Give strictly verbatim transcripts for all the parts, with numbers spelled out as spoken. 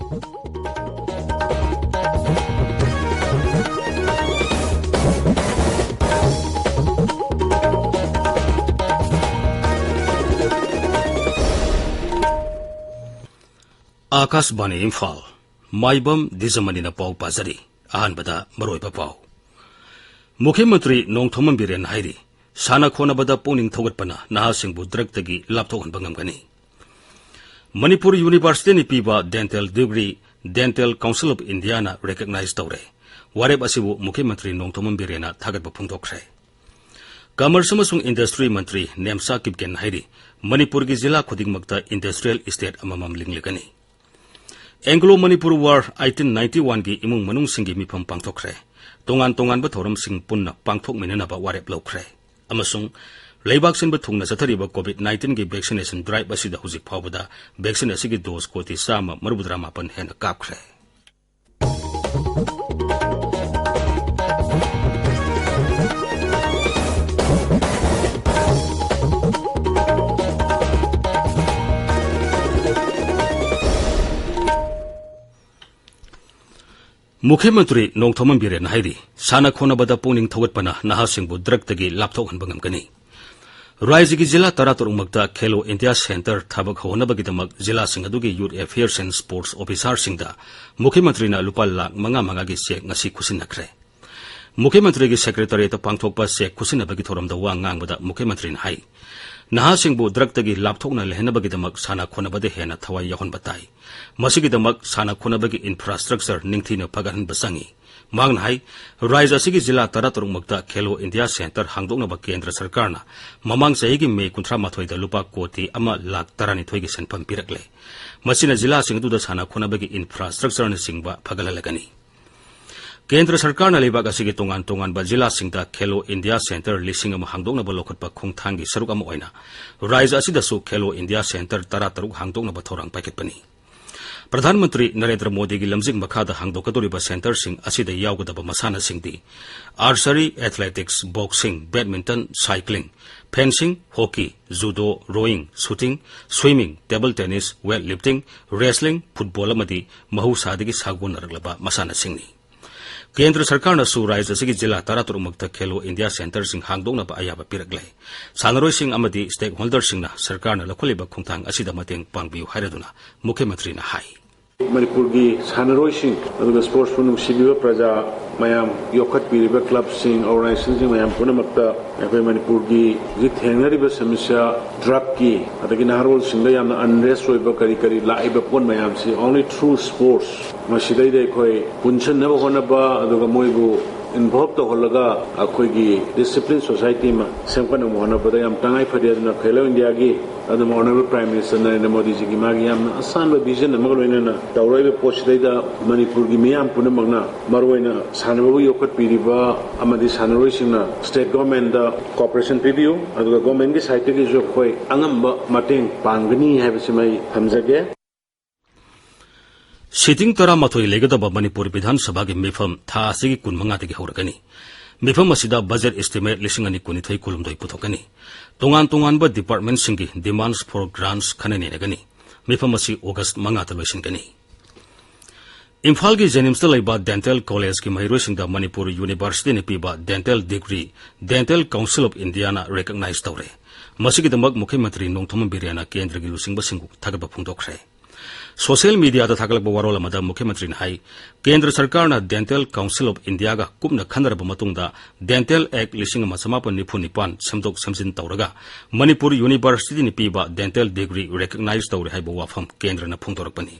ꯑꯥꯀꯥꯁꯕꯥꯅꯤ ꯏꯝꯐꯥꯜ꯫ ꯃꯥꯏꯕꯝ ꯗꯤꯖꯃꯅꯤꯅ ꯄꯥꯎ ꯄꯥꯖꯔꯤ꯫ ꯑꯍꯥꯟꯕꯗ ꯃꯔꯨꯑꯣꯏꯕ ꯄꯥꯎ꯫ ꯃꯨꯈ꯭ꯌ ꯃꯟꯇ꯭ꯔꯤ ꯅꯣꯡꯊꯣꯝꯕꯝ ꯕꯤꯔꯦꯟ ꯍꯥꯏꯔꯤ, ꯁꯥꯟꯅ ꯈꯣꯠꯅꯕꯗ ꯄꯨꯛꯅꯤꯡ ꯊꯧꯒꯠꯄꯅ ꯅꯍꯥꯁꯤꯡꯕꯨ ꯗ꯭ꯔꯒꯇꯒꯤ ꯂꯥꯞꯊꯣꯛꯍꯟꯕ ꯉꯝꯒꯅꯤ꯫ ꯃꯅꯤꯄꯨꯔ ꯌꯨꯅꯤꯚꯔꯁꯤꯇꯤꯅ ꯄꯤꯕ dental degree Dental Council of Indiaꯅ ꯔꯦꯀꯒꯅꯥꯏꯖ ꯇꯧꯔꯦ꯫ ꯋꯥꯔꯦꯞ ꯑꯁꯤꯕꯨ ꯃꯨꯈ꯭ꯌ ꯃꯟꯇ꯭ꯔꯤ ꯅꯣꯡꯊꯣꯝꯕꯝ ꯕꯤꯔꯦꯟꯅ ꯊꯥꯒꯠꯄ ꯐꯣꯡꯗꯣꯛꯈ꯭ꯔꯦ꯫ ꯀꯃꯔꯁ ꯑꯃꯁꯨꯡ ꯏꯟꯗꯁꯇ꯭ꯔꯤ ꯃꯟꯇ꯭ꯔꯤ ꯅꯦꯝꯁꯥ ꯀꯤꯞꯒꯦꯟ ꯍꯥꯏꯔꯤ, ꯃꯅꯤꯄꯨꯔꯒꯤ ꯖꯤꯂꯥ ꯈꯨꯗꯤꯡꯃꯛꯇ ꯏꯟꯗꯁꯇ꯭ꯔꯤꯌꯦꯜ ꯏꯁꯇꯦꯠ ꯑꯃꯃꯝ ꯂꯤꯡꯂꯒꯅꯤ꯫ Anglo Manipur war eighteen ninety ꯋꯥꯟꯒꯤ ꯏꯃꯨꯡ ꯃꯅꯨꯡꯁꯤꯡꯒꯤ ꯃꯤꯐꯝ ꯄꯥꯡꯊꯣꯛꯈ꯭ꯔꯦ꯫ ꯇꯣꯉꯥꯟ ꯇꯣꯉꯥꯟꯕ ꯊꯧꯔꯝꯁꯤꯡ ꯄꯨꯟꯅ ꯄꯥꯡꯊꯣꯛꯃꯤꯟꯅꯅꯕ ꯋꯥꯔꯦꯞ ꯂꯧꯈ꯭ꯔꯦ꯫ ꯑꯃꯁꯨꯡ ꯂꯩꯕꯥꯛ ꯁꯤꯟꯕ ꯊꯨꯡꯅ ꯆꯠꯊꯔꯤꯕ ꯀꯣꯚꯤꯗ ꯅꯥꯏꯟꯇꯤꯟꯒꯤ ꯚꯦꯛꯁꯤꯅꯦꯁꯟ ꯗ꯭ꯔꯥꯏꯚ ꯑꯁꯤꯗ ꯍꯧꯖꯤꯛ ꯐꯥꯎꯕꯗ ꯚꯦꯛꯁꯤꯟ ꯑꯁꯤꯒꯤ ꯗꯣꯁ ꯀꯣꯇꯤ ꯆꯥꯝꯃ ꯃꯔꯤꯐꯨꯇꯔꯥ ꯃꯥꯄꯟ ꯍꯦꯟꯅ ꯀꯥꯞꯈ꯭ꯔꯦ꯫ ꯃꯨꯈ꯭ꯌ ꯃꯟꯇ꯭ꯔꯤ ꯅꯣꯡꯊꯣꯝꯕꯝ ꯕꯤꯔꯦꯟꯅ ꯍꯥꯏꯔꯤ, ꯁꯥꯟꯅ ꯈꯣꯠꯅꯕꯗ ꯄꯨꯛꯅꯤꯡ ꯊꯧꯒꯠꯄꯅ ꯅꯍꯥꯁꯤꯡꯕꯨ ꯗ꯭ꯔꯒꯇꯒꯤ ꯂꯥꯞꯊꯣꯛꯍꯟꯕ ꯉꯝꯒꯅꯤ꯫ ꯔꯥꯖ꯭ꯌꯒꯤ ꯖꯤꯂꯥ ꯇꯔꯥꯇꯔꯨꯛꯃꯛꯇ ꯈꯦꯂꯣ ꯏꯟꯗꯤꯌꯥ ꯁꯦꯟꯇꯔ ꯊꯕꯛ ꯍꯧꯍꯟꯅꯕꯒꯤꯗꯃꯛ ꯖꯤꯂꯥꯁꯤꯡ ꯑꯗꯨꯒꯤ ꯌꯨꯊ ꯑꯦꯐꯤꯌꯔꯁ ꯑꯦꯟ ꯁ꯭ꯄꯣꯔꯠꯁ ꯑꯣꯐꯤꯁꯥꯔꯁꯤꯡꯗ ꯃꯨꯈ꯭ꯌ ꯃꯟꯇ꯭ꯔꯤꯅ ꯂꯨꯄꯥ ꯂꯥꯈ ꯃꯉꯥ ꯃꯉꯥꯒꯤ ꯆꯦꯛ ꯉꯁꯤ ꯈꯨꯠꯁꯤꯟꯅꯈ꯭ꯔꯦ꯫ ꯃꯨꯈ꯭ꯌ ꯃꯟꯇ꯭ꯔꯤꯒꯤ ꯁꯦꯀ꯭ꯔꯦꯇꯔꯤꯌꯦꯠꯇ ꯄꯥꯡꯊꯣꯛꯄ ꯆꯦꯛ ꯈꯨꯠꯁꯤꯟꯅꯕꯒꯤ ꯊꯧꯔꯝꯗ ꯋꯥ ꯉꯥꯡꯕꯗ ꯃꯨꯈ꯭ꯌ ꯃꯟꯇ꯭ꯔꯤꯅ ꯍꯥꯏ, ꯅꯍꯥꯁꯤꯡꯕꯨ ꯗ꯭ꯔꯒꯇꯒꯤ ꯂꯥꯞꯊꯣꯛꯅ ꯂꯩꯍꯟꯅꯕꯒꯤꯗꯃꯛ ꯁꯥꯟꯅ ꯈꯣꯠꯅꯕꯗ ꯍꯦꯟꯅ ꯊꯋꯥꯏ ꯌꯥꯎꯍꯟꯕ ꯇꯥꯏ꯫ ꯃꯁꯤꯒꯤꯗꯃꯛ ꯁꯥꯟꯅ ꯈꯣꯠꯅꯕꯒꯤ ꯏꯟꯐ꯭ꯔꯥꯁ꯭ꯇ꯭ꯔꯛꯆꯔ ꯅꯤꯡꯊꯤꯅ ꯐꯒꯠꯍꯟꯕ ꯆꯪꯏ꯫ ꯃꯍꯥꯛꯅ ꯍꯥꯏ, ꯔꯥꯖ꯭ꯌ ꯑꯁꯤꯒꯤ ꯖꯤꯂꯥ ꯇꯔꯥꯇꯔꯨꯛꯃꯛꯇ ꯈꯦꯂꯣ ꯏꯟꯗꯤꯌꯥ ꯁꯦꯟꯇꯔ ꯍꯥꯡꯗꯣꯛꯅꯕ ꯀꯦꯟꯗ꯭ꯔ ꯁꯔꯀꯥꯔꯅ ꯃꯃꯥꯡ ꯆꯍꯤꯒꯤ ꯃꯦ ꯀꯨꯟꯊ꯭ꯔꯥ ꯃꯥꯊꯣꯏꯗ ꯂꯨꯄꯥ ꯀꯣꯇꯤ ꯑꯃ ꯂꯥꯈ ꯇꯔꯥꯅꯤꯊꯣꯏꯒꯤ ꯁꯦꯟꯐꯝ ꯄꯤꯔꯛꯂꯦ꯫ ꯃꯁꯤꯅ ꯖꯤꯂꯥꯁꯤꯡ ꯑꯗꯨꯗ ꯁꯥꯟꯅ ꯈꯣꯠꯅꯕꯒꯤ ꯏꯟꯐ꯭ꯔꯥꯁ꯭ꯇ꯭ꯔꯛꯆꯔꯅꯆꯤꯡꯕ ꯐꯒꯠꯍꯜꯂꯒꯅꯤ꯫ ꯀꯦꯟꯗ꯭ꯔ ꯁꯔꯀꯥꯔꯅ ꯂꯩꯕꯥꯛ ꯑꯁꯤꯒꯤ ꯇꯣꯉꯥꯟ ꯇꯣꯉꯥꯟꯕ ꯖꯤꯂꯥꯁꯤꯡꯗ ꯈꯦꯂꯣ ꯏꯟꯗꯤꯌꯥ ꯁꯦꯟꯇꯔ ꯂꯤꯁꯤꯡ ꯑꯃ ꯍꯥꯡꯗꯣꯛꯅꯕ ꯂꯧꯈꯠꯄ ꯈꯣꯡꯊꯥꯡꯒꯤ ꯁꯔꯨꯛ ꯑꯃ ꯑꯣꯏꯅ ꯔꯥꯖ꯭ꯌ ꯑꯁꯤꯗꯁꯨ ꯈꯦꯂꯣ ꯏꯟꯗꯤꯌꯥ ꯁꯦꯟꯇꯔ ꯇꯔꯥꯇꯔꯨꯛ ꯍꯥꯡꯗꯣꯛꯅꯕ ꯊꯧꯔꯥꯡ ꯄꯥꯏꯈꯠꯄꯅꯤ꯫ ꯄ꯭ꯔꯙꯥꯟ ꯃꯟꯇ꯭ꯔꯤ ꯅꯔꯦꯟꯗ꯭ꯔ ꯃꯣꯗꯤꯒꯤ ꯂꯝꯖꯤꯡ ꯃꯈꯥꯗ ꯍꯥꯡꯗꯣꯛꯀꯗꯧꯔꯤꯕ ꯁꯦꯟꯇꯔꯁꯤꯡ ꯑꯁꯤꯗ ꯌꯥꯎꯒꯗꯕ ꯃꯁꯥꯟꯅꯁꯤꯡꯗꯤ archery, athletics, boxing, badminton, cycling, Fencing, hockey, judo, rowing, shooting, swimming, table tennis, weight lifting, wrestling, football ꯑꯃꯗꯤ ꯃꯍꯧꯁꯥꯗꯒꯤ ꯁꯥꯒꯣꯟꯅꯔꯛꯂꯕ ꯃꯁꯥꯟꯅꯁꯤꯡꯅꯤ꯫ ꯀꯦꯟꯗ꯭ꯔ ꯁꯔꯀꯥꯔꯅꯁꯨ ꯔꯥꯖ꯭ꯌ ꯑꯁꯤꯒꯤ ꯖꯤꯂꯥ ꯇꯔꯥꯇꯔꯨꯛ ꯃꯛꯇ ꯈꯦꯂꯣ ꯏꯟꯗꯤꯌꯥ ꯁꯦꯟꯇꯔꯁꯤꯡ ꯍꯥꯡꯗꯣꯛꯅꯕ ꯑꯌꯥꯕ ꯄꯤꯔꯛꯂꯦ꯫ ꯁꯥꯟꯅꯔꯣꯏꯁꯤꯡ ꯑꯃꯗꯤ stakeholderꯁꯤꯡꯅ ꯁꯔꯀꯥꯔꯅ ꯂꯧꯈꯠꯂꯤꯕ ꯈꯣꯡꯊꯥꯡ ꯑꯁꯤꯗ ꯃꯇꯦꯡ ꯄꯥꯡꯕꯤꯌꯨ ꯍꯥꯏꯔꯗꯨꯅ ꯃꯨꯈ꯭ꯌ ꯃꯟꯇ꯭ꯔꯤꯅ ꯍꯥꯏ꯫ ꯃꯅꯤꯄꯨꯔꯒꯤ ꯁꯥꯟꯅꯔꯣꯏꯁꯤꯡ ꯑꯗꯨꯒ sportsꯄꯨ ꯅꯨꯡꯁꯤꯕꯤꯕ ꯄ꯭ꯔꯖꯥ ꯃꯌꯥꯝ, ꯌꯣꯛꯈꯠꯄꯤꯔꯤꯕ clubꯁꯤꯡ, organizationꯁꯤꯡ ꯃꯌꯥꯝ ꯄꯨꯝꯅꯃꯛꯇ ꯑꯩꯈꯣꯏ ꯃꯅꯤꯄꯨꯔꯒꯤ ꯍꯧꯖꯤꯛ ꯊꯦꯡꯅꯔꯤꯕ ꯁꯃꯁ꯭ꯌꯥ, drugꯀꯤ, ꯑꯗꯒꯤ ꯅꯍꯥꯔꯣꯜꯁꯤꯡꯗ ꯌꯥꯝꯅ unrest ꯑꯣꯏꯕ ꯀꯔꯤ ꯀꯔꯤ ꯂꯥꯛꯏꯕ ꯄꯣꯠ ꯃꯌꯥꯝꯁꯤ only through sports ꯃꯁꯤꯗꯩꯗ ꯑꯩꯈꯣꯏ ꯄꯨꯟꯁꯤꯟꯅꯕ ꯍꯣꯠꯅꯕ, ꯑꯗꯨꯒ ꯃꯣꯏꯕꯨ involve ꯇꯧꯍꯜꯂꯒ ꯑꯩꯈꯣꯏꯒꯤ discipline society ꯑꯃ ꯁꯦꯝꯒꯠꯅꯕ ꯍꯣꯠꯅꯕꯗ ꯌꯥꯝ ꯇꯉꯥꯏ ꯐꯗꯦ꯫ ꯑꯗꯨꯅ ꯈꯦꯂꯣ ꯏꯟꯗꯤꯌꯥꯒꯤ, ꯑꯗꯨꯝ Honourable Prime Minister ꯅꯔꯦꯟꯗ꯭ꯔ ꯃꯣꯗꯤꯖꯤꯒꯤ ꯃꯥꯒꯤ ꯌꯥꯝꯅ ꯑꯁꯥꯟꯕ vision ꯑꯃꯒ ꯂꯣꯏꯅꯅ ꯇꯧꯔꯛꯏꯕ ꯄꯣꯠꯁꯤꯗꯩꯗ ꯃꯅꯤꯄꯨꯔꯒꯤ ꯃꯤꯌꯥꯝ ꯄꯨꯝꯅꯃꯛꯅ, ꯃꯔꯨꯑꯣꯏꯅ ꯁꯥꯟꯅꯕꯕꯨ ꯌꯣꯛꯈꯠꯄꯤꯔꯤꯕ ꯑꯃꯗꯤ ꯁꯥꯟꯅꯔꯣꯏꯁꯤꯡꯅ state governmentꯗ cooperation ꯄꯤꯕꯤꯌꯨ, ꯑꯗꯨꯒ governmentꯀꯤ sideꯇꯒꯤꯁꯨ ꯑꯩꯈꯣꯏ ꯑꯉꯝꯕ ꯃꯇꯦꯡ ꯄꯥꯡꯒꯅꯤ ꯍꯥꯏꯕꯁꯤꯃ ꯑꯩ ꯊꯝꯖꯒꯦ꯫ Sitting ꯇꯔꯥꯃꯥꯊꯣꯏ ꯂꯩꯒꯗꯕ ꯃꯅꯤꯄꯨꯔ ꯕꯤꯙꯥꯟ ꯁꯚꯥꯒꯤ ꯃꯤꯐꯝ ꯊꯥ ꯑꯁꯤꯒꯤ ꯀꯨꯟꯃꯉꯥꯗꯒꯤ ꯍꯧꯔꯒꯅꯤ꯫ ꯃꯤꯐꯝ ꯑꯁꯤꯗ budget estimate ꯂꯤꯁꯤꯡ ꯑꯅꯤ ꯀꯨꯟꯅꯤꯊꯣꯏ ꯀꯨꯟꯍꯨꯝꯗꯣꯏ ꯄꯨꯊꯣꯛꯀꯅꯤ꯫ ꯇꯣꯉꯥꯟ ꯇꯣꯉꯥꯟꯕ departmentꯁꯤꯡꯒꯤ demands for grants ꯈꯟꯅ ꯅꯩꯅꯒꯅꯤ꯫ ꯃꯤꯐꯝ ꯑꯁꯤ August ꯃꯉꯥꯗ ꯂꯣꯏꯁꯤꯟꯒꯅꯤ꯫ ꯏꯝꯐꯥꯜꯒꯤ JNIMSꯇ ꯂꯩꯕ dental collegeꯀꯤ ꯃꯍꯩꯔꯣꯏꯁꯤꯡꯗ ꯃꯅꯤꯄꯨꯔ Universityꯅ ꯄꯤꯕ dental degree Dental Council of Indiaꯅ recognize ꯇꯧꯔꯦ꯫ ꯃꯁꯤꯒꯤꯗꯃꯛ ꯃꯨꯈ꯭ꯌ ꯃꯟꯇ꯭ꯔꯤ ꯅꯣꯡꯊꯣꯝꯕꯝ ꯕꯤꯔꯦꯟꯅ ꯀꯦꯟꯗ꯭ꯔꯒꯤ ꯂꯨꯆꯤꯡꯕꯁꯤꯡꯕꯨ ꯊꯥꯒꯠꯄ ꯐꯣꯡꯗꯣꯛꯈ꯭ꯔꯦ꯫ Social mediaꯗ ꯊꯥꯒꯠꯂꯛꯄ ꯋꯥꯔꯣꯜ ꯑꯃꯗ ꯃꯨꯈ꯭ꯌ ꯃꯟꯇ꯭ꯔꯤꯅ ꯍꯥꯏ, ꯀꯦꯟꯗ꯭ꯔ ꯁꯔꯀꯥꯔꯅ Dental Council of Indiaꯒ ꯀꯨꯞꯅ ꯈꯟꯅꯔꯕ ꯃꯇꯨꯡꯗ Dental Act ꯂꯤꯁꯤꯡ ꯑꯃ ꯆꯃꯥꯄꯟ ꯅꯤꯐꯨ ꯅꯤꯄꯥꯟ ꯁꯦꯝꯗꯣꯛ ꯁꯦꯝꯖꯤꯟ ꯇꯧꯔꯒ ꯃꯅꯤꯄꯨꯔ Universityꯅ ꯄꯤꯕ dental degree recognize ꯇꯧꯔꯦ ꯍꯥꯏꯕ ꯋꯥꯐꯝ ꯀꯦꯟꯗ꯭ꯔꯅ ꯐꯣꯡꯗꯣꯔꯛꯄꯅꯤ꯫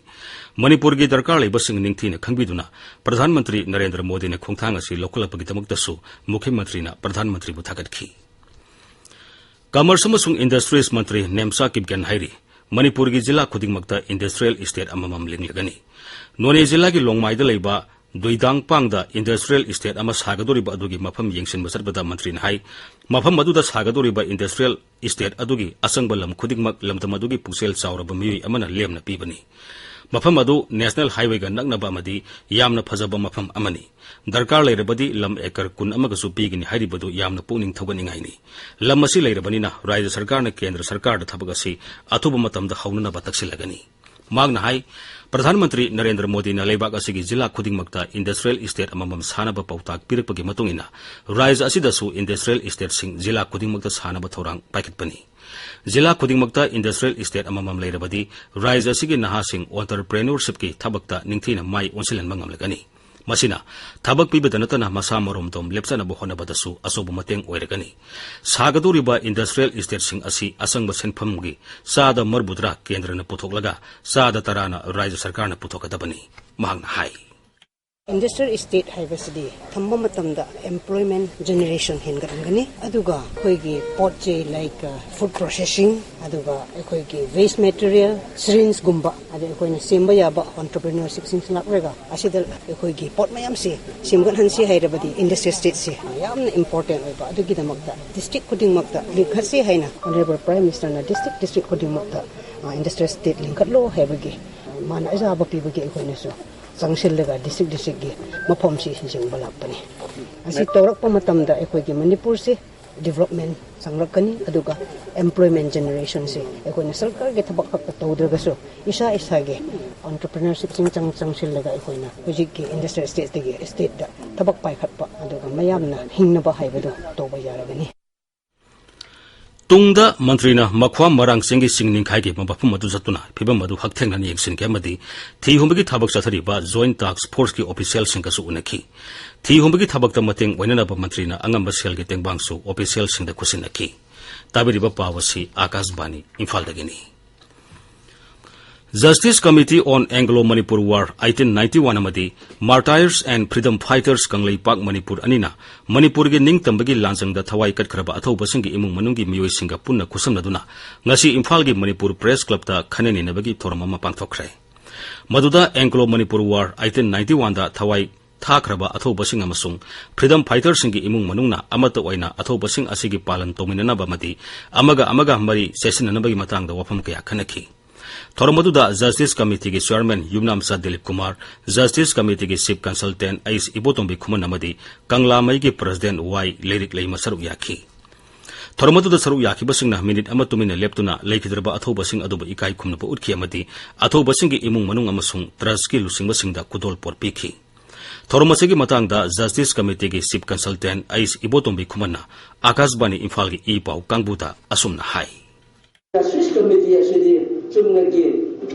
ꯃꯅꯤꯄꯨꯔꯒꯤ ꯗꯔꯀꯥꯔ ꯂꯩꯕꯁꯤꯡ ꯅꯤꯡꯊꯤꯅ ꯈꯪꯕꯤꯗꯨꯅ ꯄ꯭ꯔꯙꯥꯟ ꯃꯟꯇ꯭ꯔꯤ ꯅꯔꯦꯟꯗ꯭ꯔ ꯃꯣꯗꯤꯅ ꯈꯣꯡꯊꯥꯡ ꯑꯁꯤ ꯂꯧꯈꯠꯂꯛꯄꯒꯤꯗꯃꯛꯇꯁꯨ ꯃꯨꯈ꯭ꯌ ꯃꯟꯇ꯭ꯔꯤꯅ ꯄ꯭ꯔꯙꯥꯟ ꯃꯟꯇ꯭ꯔꯤꯕꯨ ꯊꯥꯒꯠꯈꯤ꯫ Commerce ꯑꯃꯁꯨꯡ Industries ꯃꯟꯇ꯭ꯔꯤ ꯅꯦꯝꯆꯥ ꯀꯤꯞꯒꯦꯟ ꯍꯥꯏꯔꯤ, ꯃꯅꯤꯄꯨꯔꯒꯤ ꯖꯤꯂꯥ ꯈꯨꯗꯤꯡꯃꯛꯇ industrial estate ꯑꯃꯃꯝ ꯂꯤꯡꯂꯒꯅꯤ꯫ ꯅꯣꯅꯦ ꯖꯤꯂꯥꯒꯤ ꯂꯣꯡꯃꯥꯏꯗ ꯂꯩꯕ ꯗꯨꯏꯗꯥꯡꯄꯥꯡꯗ industrial estate ꯑꯃ ꯁꯥꯒꯗꯧꯔꯤꯕ ꯑꯗꯨꯒꯤ ꯃꯐꯝ ꯌꯦꯡꯁꯤꯟꯕ ꯆꯠꯄꯗ ꯃꯟꯇ꯭ꯔꯤꯅ ꯍꯥꯏ, ꯃꯐꯝ ꯑꯗꯨꯗ ꯁꯥꯒꯗꯧꯔꯤꯕ industrial estate ꯑꯗꯨꯒꯤ ꯑꯆꯪꯕ ꯂꯝ ꯈꯨꯗꯤꯡꯃꯛ ꯂꯝꯗꯝ ꯑꯗꯨꯒꯤ ꯄꯨꯛꯆꯦꯜ ꯆꯥꯎꯔꯕ ꯃꯤꯑꯣꯏ ꯑꯃꯅ ꯂꯦꯝꯅ ꯄꯤꯕꯅꯤ꯫ ꯃꯐꯝ ꯑꯗꯨ ꯅꯦꯁꯅꯦꯜ ꯍꯥꯏꯋꯦꯒ ꯅꯛꯅꯕ ꯑꯃꯗꯤ ꯌꯥꯝꯅ ꯐꯖꯕ ꯃꯐꯝ ꯑꯃꯅꯤ꯫ ꯗꯔꯀꯥꯔ ꯂꯩꯔꯕꯗꯤ ꯂꯝ ꯑꯦꯀꯔ ꯀꯨꯟ ꯑꯃꯒꯁꯨ ꯄꯤꯒꯅꯤ ꯍꯥꯏꯔꯤꯕꯗꯨ ꯌꯥꯝꯅ ꯄꯨꯛꯅꯤꯡ ꯊꯧꯒꯠꯅꯤꯡꯉꯥꯏꯅꯤ꯫ ꯂꯝ ꯑꯁꯤ ꯂꯩꯔꯕꯅꯤꯅ ꯔꯥꯖ꯭ꯌ ꯁꯔꯀꯥꯔꯅ ꯀꯦꯟꯗ꯭ꯔ ꯁꯔꯀꯥꯔꯗ ꯊꯕꯛ ꯑꯁꯤ ꯑꯊꯨꯕ ꯃꯇꯝꯗ ꯍꯧꯅꯅꯕ ꯇꯛꯁꯤꯜꯂꯒꯅꯤ꯫ ꯃꯍꯥꯛꯅ ꯍꯥꯏ, ꯄ꯭ꯔꯙꯥꯟ ꯃꯟꯇ꯭ꯔꯤ ꯅꯔꯦꯟꯗ꯭ꯔ ꯃꯣꯗꯤꯅ ꯂꯩꯕꯥꯛ ꯑꯁꯤꯒꯤ ꯖꯤꯂꯥ ꯈꯨꯗꯤꯡꯃꯛꯇ ꯏꯟꯗꯁꯇ꯭ꯔꯤꯌꯦꯜ ꯏꯁꯇꯦꯠ ꯑꯃꯃꯝ ꯁꯥꯅꯕ ꯄꯥꯎꯇꯥꯛ ꯄꯤꯔꯛꯄꯒꯤ ꯃꯇꯨꯡ ꯏꯟꯅ ꯔꯥꯖ꯭ꯌ ꯑꯁꯤꯗꯁꯨ ꯏꯟꯗꯁꯇ꯭ꯔꯤꯌꯦꯜ ꯏꯁꯇꯦꯠꯁꯤꯡ ꯖꯤꯂꯥ ꯈꯨꯗꯤꯡꯃꯛꯇ ꯁꯥꯅꯕ ꯊꯧꯔꯥꯡ ꯄꯥꯏꯈꯠꯄꯅꯤ꯫ ꯖꯤꯂꯥ ꯈꯨꯗꯤꯡꯃꯛꯇ ꯏꯟꯗꯁꯇ꯭ꯔꯤꯌꯦꯜ ꯏꯁꯇꯦꯠ ꯑꯃꯃꯝ ꯂꯩꯔꯕꯗꯤ ꯔꯥꯖ꯭ꯌ ꯑꯁꯤꯒꯤ ꯅꯍꯥꯁꯤꯡ ꯑꯣꯟꯇꯔꯄ꯭ꯔꯦꯅꯣꯔꯁꯤꯞꯀꯤ ꯊꯕꯛꯇ ꯅꯤꯡꯊꯤꯅ ꯃꯥꯏ ꯑꯣꯟꯁꯤꯜꯍꯟꯕ ꯉꯝꯂꯒꯅꯤ꯫ ꯃꯁꯤꯅ ꯊꯕꯛ ꯄꯤꯕꯗ ꯅꯠꯇꯅ ꯃꯁꯥ ꯃꯔꯣꯝꯗꯣꯝ ꯂꯦꯞꯆꯅꯕ ꯍꯣꯠꯅꯕꯗꯁꯨ ꯑꯆꯧꯕ ꯃꯇꯦꯡ ꯑꯣꯏꯔꯒꯅꯤ꯫ ꯁꯥꯒꯗꯧꯔꯤꯕ ꯏꯟꯗꯁꯇ꯭ꯔꯤꯌꯦꯜ ꯏꯁꯇꯦꯠꯁꯤꯡ ꯑꯁꯤ ꯑꯆꯪꯕ ꯁꯦꯟꯐꯝꯒꯤ ꯆꯥꯗ ꯃꯔꯤꯐꯨꯇꯔꯥ ꯀꯦꯟꯗ꯭ꯔꯅ ꯄꯨꯊꯣꯛꯂꯒ ꯆꯥꯗ ꯇꯔꯥꯅ ꯔꯥꯖ꯭ꯌ ꯁꯔꯀꯥꯔꯅ ꯄꯨꯊꯣꯛꯀꯗꯕꯅꯤ꯫ ꯃꯍꯥꯛꯅ ꯍꯥꯏ꯫ ꯏꯟꯗꯁꯇ꯭ꯔꯤꯌꯦꯜ ꯏꯁꯇꯦꯠ ꯍꯥꯏꯕꯁꯤꯗꯤ ꯊꯝꯕ ꯃꯇꯝꯗ ꯑꯦꯝꯄ꯭ꯂꯣꯏꯃꯦꯟ ꯖꯦꯅꯦꯔꯦꯁꯟ ꯍꯦꯟꯒꯠꯍꯟꯒꯅꯤ꯫ ꯑꯗꯨꯒ ꯑꯩꯈꯣꯏꯒꯤ ꯄꯣꯠ ꯆꯩ ꯂꯥꯏꯛ ꯐꯨꯗ ꯄ꯭ꯔꯣꯁꯦꯁꯤꯡ, ꯑꯗꯨꯒ ꯑꯩꯈꯣꯏꯒꯤ ꯋꯦꯁ ꯃꯦꯇꯔꯤꯌꯦꯜ, ꯁꯤꯔꯤꯟꯁꯀꯨꯝꯕ, ꯑꯗꯩ ꯑꯩꯈꯣꯏꯅ ꯁꯦꯝꯕ ꯌꯥꯕ ꯑꯣꯟꯇꯔꯄ꯭ꯔꯤꯅꯔꯁꯤꯞꯁꯤꯡꯁꯤ ꯂꯥꯛꯂꯒ ꯑꯁꯤꯗ ꯑꯩꯈꯣꯏꯒꯤ ꯄꯣꯠ ꯃꯌꯥꯝꯁꯤ ꯁꯦꯝꯒꯠꯍꯟꯁꯤ ꯍꯥꯏꯔꯕꯗꯤ ꯏꯟꯗꯁꯇ꯭ꯔꯤꯌꯦꯜ ꯏꯁꯇꯦꯠꯁꯤ ꯌꯥꯝꯅ ꯏꯝꯄꯣꯔꯇꯦꯟ ꯑꯣꯏꯕ꯫ ꯑꯗꯨꯒꯤꯗꯃꯛꯇ ꯗꯤꯁꯇ꯭ꯔꯤꯛ ꯈꯨꯗꯤꯡꯃꯛꯇ ꯂꯤꯡꯈꯠꯁꯤ ꯍꯥꯏꯅ ꯑꯣꯅꯔꯦꯕꯜ ꯄ꯭ꯔꯥꯏꯝ ꯃꯤꯅꯤꯁꯇꯔꯅ ꯗꯤꯁꯇ꯭ꯔꯤꯛ ꯗꯤꯁꯇ꯭ꯔꯤꯛ ꯈꯨꯗꯤꯡꯃꯛꯇ ꯏꯟꯗꯁꯇ꯭ꯔꯤꯌꯦꯜ ꯏꯁꯇꯦꯠ ꯂꯤꯡꯈꯠꯂꯣ ꯍꯥꯏꯕꯒꯤ ꯃꯥꯅ ꯑꯌꯥꯕ ꯄꯤꯕꯒꯤ ꯑꯩꯈꯣꯏꯅꯁꯨ ꯆꯪꯁꯤꯜꯂꯒ ꯗꯤꯁꯇ꯭ꯔꯤꯛ ꯗꯤꯁꯇ꯭ꯔꯤꯛꯀꯤ ꯃꯐꯝꯁꯤ ꯌꯦꯡꯕ ꯂꯥꯛꯄꯅꯤ꯫ ꯑꯁꯤ ꯇꯧꯔꯛꯄ ꯃꯇꯝꯗ ꯑꯩꯈꯣꯏꯒꯤ ꯃꯅꯤꯄꯨꯔꯁꯤ ꯗꯤꯕꯂꯞꯃꯦꯟ ꯆꯪꯂꯛꯀꯅꯤ, ꯑꯗꯨꯒ ꯑꯦꯝꯄ꯭ꯂꯣꯏꯃꯦꯟ ꯖꯦꯅꯦꯔꯦꯁꯟꯁꯤ ꯑꯩꯈꯣꯏꯅ ꯁꯔꯀꯥꯔꯒꯤ ꯊꯕꯛ ꯈꯛꯇ ꯇꯧꯗ꯭ꯔꯒꯁꯨ ꯏꯁꯥ ꯏꯁꯥꯒꯤ ꯑꯣꯟꯇꯔꯄ꯭ꯔꯤꯅꯔꯁꯤꯞꯁꯤꯡ ꯆꯪ ꯆꯪꯁꯤꯜꯂꯒ ꯑꯩꯈꯣꯏꯅ ꯍꯧꯖꯤꯛꯀꯤ ꯏꯟꯗꯁꯇ꯭ꯔꯤꯌꯦꯜ ꯏꯁꯇꯦꯠꯇꯒꯤ ꯏꯁꯇꯦꯠꯇ ꯊꯕꯛ ꯄꯥꯏꯈꯠꯄ ꯑꯗꯨꯒ ꯃꯌꯥꯝꯅ ꯍꯤꯡꯅꯕ ꯍꯥꯏꯕꯗꯨ ꯇꯧꯕ ꯌꯥꯔꯒꯅꯤ꯫ ꯇꯨꯡꯗ ꯃꯟꯇ꯭ꯔꯤꯅ ꯃꯈ꯭ꯋꯥꯝ ꯃꯔꯥꯡ ꯆꯤꯡꯒꯤ ꯆꯤꯡ ꯅꯤꯡꯈꯥꯏꯈꯤꯕ ꯃꯐꯝ ꯑꯗꯨ ꯆꯠꯇꯨꯅ ꯐꯤꯚꯝ ꯑꯗꯨ ꯍꯛꯊꯦꯡꯅꯅ ꯌꯦꯡꯁꯤꯟꯈꯤ ꯑꯃꯗꯤ ꯊꯤ ꯍꯨꯝꯕꯒꯤ ꯊꯕꯛ ꯆꯠꯊꯔꯤꯕ ꯖꯣꯏꯟꯠ ꯇꯥꯛꯁ ꯐꯣꯔꯁꯀꯤ ꯑꯣꯐꯤꯁꯤꯌꯦꯜꯁꯤꯡꯒꯁꯨ ꯎꯅꯈꯤ꯫ ꯊꯤ ꯍꯨꯝꯕꯒꯤ ꯊꯕꯛꯇ ꯃꯇꯦꯡ ꯑꯣꯏꯅꯅꯕ ꯃꯟꯇ꯭ꯔꯤꯅ ꯑꯉꯝꯕ ꯁꯦꯜꯒꯤ ꯇꯦꯡꯕꯥꯡꯁꯨ ꯑꯣꯐꯤꯁꯤꯌꯦꯜꯁꯤꯡꯗ ꯈꯨꯠꯁꯤꯟꯅꯈꯤ꯫ ꯇꯥꯕꯤꯔꯤꯕ ꯄꯥꯎ ꯑꯁꯤ ꯑꯥꯀꯥꯁꯕꯥꯅꯤ ꯏꯝꯐꯥꯜꯗꯒꯤꯅꯤ꯫ Justice Committee on Anglo Manipur War eighteen ninety-one ꯑꯃꯗꯤ Martyrs and Freedom Fighters Kangleipak Manipur ꯑꯅꯤꯅ ꯃꯅꯤꯄꯨꯔꯒꯤ ꯅꯤꯡꯇꯝꯕꯒꯤ ꯂꯥꯟꯖꯪꯗ ꯊꯋꯥꯏ ꯀꯠꯈ꯭ꯔꯕ ꯑꯊꯧꯕꯁꯤꯡꯒꯤ ꯏꯃꯨꯡ ꯃꯅꯨꯡꯒꯤ ꯃꯤꯑꯣꯏꯁꯤꯡꯒ ꯄꯨꯟꯅ ꯈꯨꯠꯁꯝꯅꯗꯨꯅ ꯉꯁꯤ ꯏꯝꯐꯥꯜꯒꯤ ꯃꯅꯤꯄꯨꯔ ꯄ꯭ꯔꯦꯁ ꯀ꯭ꯂꯕꯇ ꯈꯟꯅ ꯅꯩꯅꯕꯒꯤ ꯊꯧꯔꯝ ꯑꯃ ꯄꯥꯡꯊꯣꯛꯈ꯭ꯔꯦ꯫ ꯃꯗꯨꯗ Anglo Manipur War eighteen ninety-one ꯗ ꯊꯋꯥꯏ ꯊꯥꯈ꯭ꯔꯕ ꯑꯊꯧꯕꯁꯤꯡ ꯑꯃꯁꯨꯡ ꯐ꯭ꯔꯤꯗꯝ ꯐꯥꯏꯇꯔꯁꯤꯡꯒꯤ ꯏꯃꯨꯡ ꯃꯅꯨꯡꯅ ꯑꯃꯠꯇ ꯑꯣꯏꯅ ꯑꯊꯧꯕꯁꯤꯡ ꯑꯁꯤꯒꯤ ꯄꯥꯂꯟ ꯇꯧꯃꯤꯟꯅꯅꯕ ꯑꯃꯗꯤ ꯑꯃꯒ ꯑꯃꯒ ꯃꯔꯤ ꯆꯦꯠꯁꯤꯟꯅꯅꯕꯒꯤ ꯃꯇꯥꯡꯗ ꯋꯥꯐꯝ ꯀꯌꯥ ꯈꯟꯅꯈꯤ꯫ ꯊꯧꯔꯝ ꯑꯗꯨꯗ Justice Committeeꯒꯤ Chairman ꯌꯨꯝꯅꯥꯝꯆꯥ ꯗꯤꯂꯤꯞ ꯀꯨꯃꯥꯔ, Justice Committeeꯒꯤ Chief Consultant H Ibotombi Khuman ꯑꯃꯗꯤ ꯀꯪꯂꯥꯃꯩꯒꯤ President ꯋꯥꯏ ꯂꯩꯔꯤꯛꯂꯩꯃ ꯁꯔꯨꯛ ꯌꯥꯈꯤ꯫ ꯊꯧꯔꯝ ꯑꯗꯨꯗ ꯁꯔꯨꯛ ꯌꯥꯈꯤꯕꯁꯤꯡꯅ ꯃꯤꯅꯤꯠ ꯑꯃ ꯇꯨꯃꯤꯟꯅ ꯂꯦꯞꯇꯨꯅ ꯂꯩꯈꯤꯗ꯭ꯔꯕ ꯑꯊꯧꯕꯁꯤꯡ ꯑꯗꯨꯕꯨ ꯏꯀꯥꯏ ꯈꯨꯝꯅꯕ ꯎꯠꯈꯤ ꯑꯃꯗꯤ ꯑꯊꯧꯕꯁꯤꯡꯒꯤ ꯏꯃꯨꯡ ꯃꯅꯨꯡ ꯑꯃꯁꯨꯡ trustꯀꯤ ꯂꯨꯆꯤꯡꯕꯁꯤꯡꯗ ꯈꯨꯗꯣꯜꯄꯣꯠ ꯄꯤꯈꯤ꯫ ꯊꯧꯔꯝ ꯑꯁꯤꯒꯤ ꯃꯇꯥꯡꯗ Justice Committeeꯒꯤ Chief Consultant ꯑꯩꯆ ꯏꯕꯣꯇꯣꯝꯕꯤ ꯈꯨꯃꯟꯅ ꯑꯀꯥꯁꯕꯥꯅꯤ ꯏꯝꯐꯥꯜꯒꯤ ꯏ ꯄꯥꯎ ꯀꯥꯡꯕꯨꯗ ꯑꯁꯨꯝꯅ ꯍꯥꯏ꯫ Justice Committee ꯑꯁꯤꯗꯤ ꯆꯨꯝꯅꯒꯤ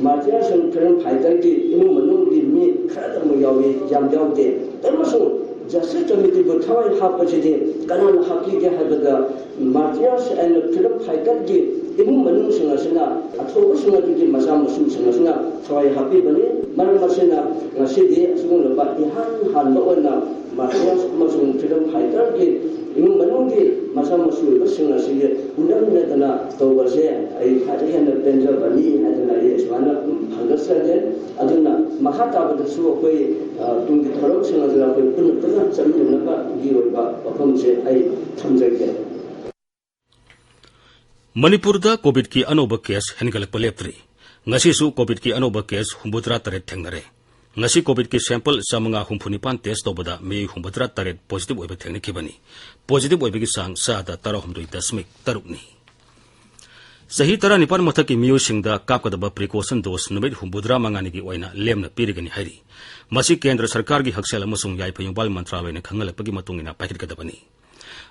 martyrs and freedom fighterꯒꯤ ꯏꯃꯨꯡ ꯃꯅꯨꯡꯒꯤ ꯃꯤ ꯈꯔꯗꯪ ꯌꯥꯎꯏ, ꯌꯥꯝ ꯌꯥꯎꯗꯦ꯫ ꯑꯃꯁꯨꯡ Justice Committeeꯕꯨ ꯊꯋꯥꯏ ꯍꯥꯞꯄꯁꯤꯗꯤ ꯀꯅꯥꯅ ꯍꯥꯞꯄꯤꯒꯦ ꯍꯥꯏꯕꯗ, martyrs and freedom fighterꯒꯤ ꯏꯃꯨꯡ ꯃꯅꯨꯡꯁꯤꯡ ꯑꯁꯤꯅ, ꯑꯊꯧꯕꯁꯤꯡ ꯑꯗꯨꯒꯤ ꯃꯆꯥ ꯃꯁꯨꯁꯤꯡ ꯑꯁꯤꯅ ꯊꯋꯥꯏ ꯍꯥꯞꯄꯤꯕꯅꯤ꯫ ꯃꯔꯝ ꯑꯁꯤꯅ, ꯉꯁꯤꯗꯤ ꯑꯁꯤꯒꯨꯝꯂꯕ ꯏꯍꯥꯟ ꯍꯥꯟꯕ ꯑꯣꯏꯅ martyrs ꯑꯃꯁꯨꯡ freedom fighterꯒꯤ ꯏꯃꯨꯡ ꯃꯅꯨꯡꯒꯤ ꯃꯆꯥ ꯃꯁꯨ ꯑꯣꯏꯕꯁꯤꯡ ꯑꯁꯤꯒꯤ ꯎꯅꯃꯤꯟꯅꯗꯅ ꯇꯧꯕꯁꯦ ꯑꯩ ꯈ꯭ꯋꯥꯏꯗꯒꯤ ꯍꯦꯟꯅ ꯄꯦꯟꯖꯕꯅꯤ ꯍꯥꯏꯗꯅ ꯑꯩ ꯑꯁꯨꯃꯥꯏꯅ ꯐꯣꯡꯗꯣꯛꯆꯒꯦ꯫ ꯑꯗꯨꯅ ꯃꯈꯥ ꯇꯥꯕꯗꯁꯨ ꯑꯩꯈꯣꯏ, ꯑ, ꯇꯨꯡꯒꯤ ꯊꯧꯔꯝꯁꯤꯡ ꯑꯗꯨꯗ ꯑꯩꯈꯣꯏ ꯄꯨꯟꯅ ꯄꯨꯟꯅ ꯆꯠꯃꯤꯟꯅꯅꯕꯒꯤ ꯑꯣꯏꯕ ꯋꯥꯐꯝꯁꯦ ꯑꯩ ꯊꯝꯖꯒꯦ꯫ ꯃꯅꯤꯄꯨꯔꯗ COVIDꯀꯤ ꯑꯅꯧꯕ case ꯍꯦꯟꯒꯠꯂꯛꯄ ꯂꯦꯞꯇ꯭ꯔꯤ꯫ ꯉꯁꯤꯁꯨ COVIDꯀꯤ ꯑꯅꯧꯕ case ꯍꯨꯝꯐꯨꯇꯔꯥ ꯇꯔꯦꯠ ꯊꯦꯡꯅꯔꯦ꯫ ꯉꯁꯤ COVIDꯀꯤ sample ꯆꯥꯃꯉꯥ ꯍꯨꯝꯐꯨ ꯅꯤꯄꯥꯟ test ꯇꯧꯕꯗ ꯃꯤꯑꯣꯏ ꯍꯨꯝꯐꯨꯇꯔꯥ ꯇꯔꯦꯠ positive ꯑꯣꯏꯕ ꯊꯦꯡꯅꯈꯤꯕꯅꯤ꯫ Positive ꯑꯣꯏꯕꯒꯤ ꯆꯥꯡ ꯆꯥꯗ ꯇꯔꯥꯍꯨꯝꯗꯣꯏ ꯗꯁꯃꯤꯛ ꯇꯔꯨꯛꯅꯤ꯫ ꯆꯍꯤ ꯇꯔꯥꯅꯤꯄꯥꯟ ꯃꯊꯛꯀꯤ ꯃꯤꯑꯣꯏꯁꯤꯡꯗ ꯀꯥꯞꯀꯗꯕ precaution dose ꯅꯨꯃꯤꯠ ꯍꯨꯝꯐꯨꯇꯔꯥ ꯃꯉꯥꯅꯤꯒꯤ ꯑꯣꯏꯅ ꯂꯦꯝꯅ ꯄꯤꯔꯒꯅꯤ ꯍꯥꯏꯔꯤ꯫ ꯃꯁꯤ ꯀꯦꯟꯗ꯭ꯔ ꯁꯔꯀꯥꯔꯒꯤ ꯍꯛꯁꯦꯜ ꯑꯃꯁꯨꯡ ꯌꯥꯏꯐ ꯌꯨꯝꯕꯥꯜ ꯃꯟꯇ꯭ꯔꯥꯂꯌꯅ ꯈꯪꯍꯜꯂꯛꯄꯒꯤ ꯃꯇꯨꯡ ꯏꯟꯅ ꯄꯥꯏꯈꯠꯀꯗꯕꯅꯤ꯫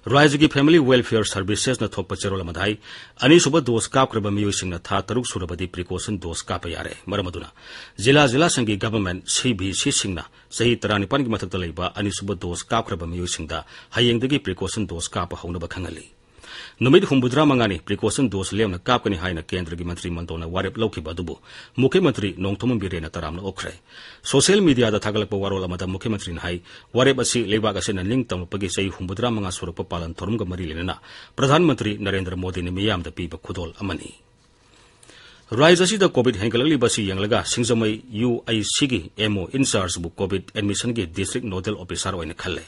ꯔꯥꯖ꯭ꯌꯒꯤ Family Welfare Servicesꯅ ꯊꯣꯛꯄ ꯆꯦꯔꯣꯜ ꯑꯃꯗ ꯍꯥꯏ, ꯑꯅꯤꯁꯨꯕ dose ꯀꯥꯞꯈ꯭ꯔꯕ ꯃꯤꯑꯣꯏꯁꯤꯡꯅ ꯊꯥ ꯇꯔꯨꯛ ꯁꯨꯔꯕꯗꯤ precaution dose ꯀꯥꯞꯄ ꯌꯥꯔꯦ꯫ ꯃꯔꯝ ꯑꯗꯨꯅ ꯖꯤꯂꯥ ꯖꯤꯂꯥꯁꯤꯡꯒꯤ government CVCꯁꯤꯡꯅ ꯆꯍꯤ ꯇꯔꯥꯅꯤꯄꯥꯟꯒꯤ ꯃꯊꯛꯇ ꯂꯩꯕ ꯑꯅꯤꯁꯨꯕ dose ꯀꯥꯞꯈ꯭ꯔꯕ ꯃꯤꯑꯣꯏꯁꯤꯡꯗ ꯍꯌꯦꯡꯗꯒꯤ precaution dose ꯀꯥꯞꯄ ꯍꯧꯅꯕ ꯈꯪꯍꯜꯂꯤ꯫ ꯅꯨꯃꯤꯠ ꯍꯨꯝꯐꯨꯇꯔꯥ ꯃꯉꯥꯅꯤ precaution dose ꯂꯦꯝꯅ ꯀꯥꯞꯀꯅꯤ ꯍꯥꯏꯅ ꯀꯦꯟꯗ꯭ꯔꯒꯤ ꯃꯟꯇ꯭ꯔꯤ ꯃꯟꯗꯜꯅ ꯋꯥꯔꯦꯞ ꯂꯧꯈꯤꯕ ꯑꯗꯨꯕꯨ ꯃꯨꯈ꯭ꯌ ꯃꯟꯇ꯭ꯔꯤ ꯅꯣꯡꯊꯣꯝꯕꯝ ꯕꯤꯔꯦꯟꯅ ꯇꯔꯥꯝꯅ ꯑꯣꯛꯈ꯭ꯔꯦ꯫ Social mediaꯗ ꯊꯥꯒꯠꯂꯛꯄ ꯋꯥꯔꯣꯜ ꯑꯃꯗ ꯃꯨꯈ꯭ꯌ ꯃꯟꯇ꯭ꯔꯤꯅ ꯍꯥꯏ, ꯋꯥꯔꯦꯞ ꯑꯁꯤ ꯂꯩꯕꯥꯛ ꯑꯁꯤꯅ ꯅꯤꯡꯇꯝꯂꯛꯄꯒꯤ ꯆꯍꯤ ꯍꯨꯝꯐꯨꯇꯔꯥ ꯃꯉꯥ ꯁꯨꯔꯛꯄ ꯄꯥꯂꯟ ꯊꯧꯔꯝꯒ ꯃꯔꯤ ꯂꯩꯅꯅ ꯄ꯭ꯔꯙꯥꯟ ꯃꯟꯇ꯭ꯔꯤ ꯅꯔꯦꯟꯗ꯭ꯔ ꯃꯣꯗꯤꯅ ꯃꯤꯌꯥꯝꯗ ꯄꯤꯕ ꯈꯨꯗꯣꯜ ꯑꯃꯅꯤ꯫ ꯔꯥꯖ꯭ꯌ ꯑꯁꯤꯗ COVID ꯍꯦꯟꯒꯠꯂꯛꯂꯤꯕ ꯑꯁꯤ ꯌꯦꯡꯂꯒ ꯁꯤꯡꯖꯃꯩ UICꯒꯤ MO in chargeꯕꯨ COVID admissionꯒꯤ district nodal officer ꯑꯣꯏꯅ ꯈꯜꯂꯦ꯫